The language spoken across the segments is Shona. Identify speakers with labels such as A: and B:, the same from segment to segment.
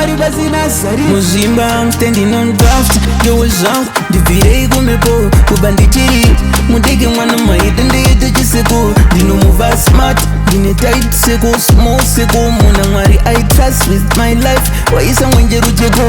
A: Mwari pasina zari. Muzvimba, I'm standing on draft. Yowe zvangu, ndibvirei kumhepo. Kubva ndichiri mudiki, mwana maita ndiite chiseko. Ndinomova smart, ndine tight seko, small seko. Muna Mwari I trust with my life. Waisa mwenjeru cheko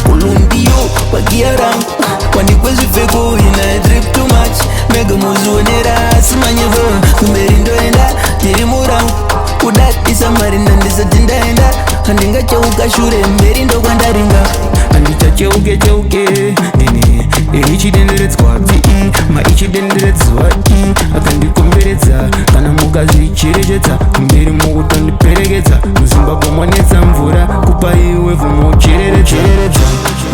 A: kulundiyo pagiya rangu wanikwe zvipfeko. Ina drip too much, mega muzvionera asi manyevo. Kumberi ndoenda, ndiri murangu. Kudadisa mari ndandisati ndaenda, handingacheuka shure, mberi ndokwandaringa.
B: Handichacheuke cheuke nini ichidenderedzwa i maichidenderedzwa i akandikomberedza. Kana mukazvicherechedza, mberi mukutondiperekedza. MuZimbabwe monetsa mvura, kupa iwe vhumochereredza.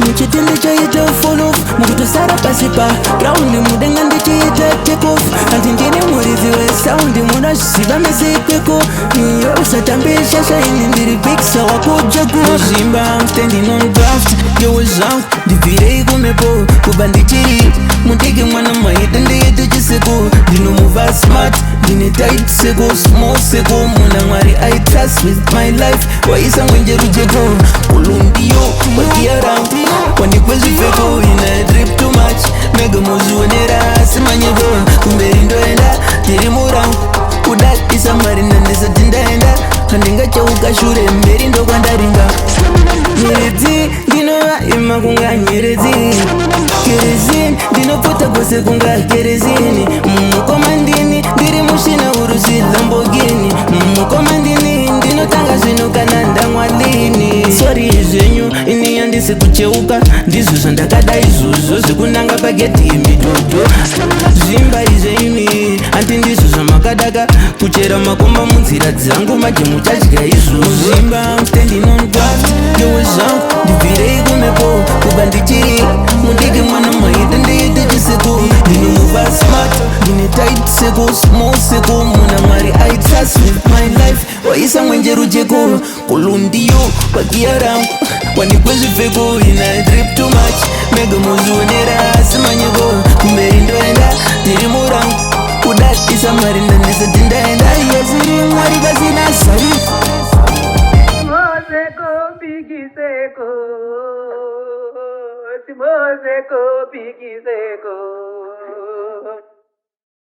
A: Muchiti ndichaita fall off, mukutosara pasi pa ground. Mudenga ndichiita take off, handi ndini muridzi wesound, munozviziva mese ikweko. Iwe usatambe shasha, ini ndiri big sawakujako. Muzvimba, I'm standing on draft. Yowe zvangu, ndibvirei kumhepo. Kubva ndichiri mudiki, mwana maita ndiite chiseko. Ndinomova smart, ndine tight seko, small seko. Muna Mwari I trust with my life. Waisa mwenjeru cheko kulundiyo pagiya rangu wanikwe zvipfeko. Ina drip too much, mega muzvionera asi manyevo. Kumberi ndoenda, ndiri murangu. Kudadisa mari ndandisati ndaenda, handingacheuka shure, mberi ndokwandaringa. Nyeredzi ndinovaima kunga nyeredzi, kerosene ndinopfuta kwose kunga kerosene. Mukoma ndini, ndiri mushina urusi Lamborghini. Mukoma ndini, ndinotanga zvino kana ndamwalini. Sorry zvenyu, ini handisi kucheuka, ndizvo zvandakada izvozvo zvekunanga pagedhi midhodho. Zvimba izveimi, handi ndizvo zvamakadaka kuchera makomba munzira dzangu, manje muchadya izvozvo. Muzvimba, I'm standing on draft. Yowe zvangu, ndibvirei kumhepo. Kubva ndichiri mudiki, mwana maita ndiite chiseko. Ndinomova smart, ndine tight seko, small seko. Muna Mwari I trust with my life. Waisa mwenjeru cheko kulundiyo pagiya rangu wanikwe zvipfeko. Ina drip too much, mega muzvionera asi manyevo. Kumberi ndoenda, ndiri murangu. Kudadisa mari ndandisati ndaenda, yeziri Mwari pasina zari.
C: Simoseko pikiseko, Simoseko pikiseko.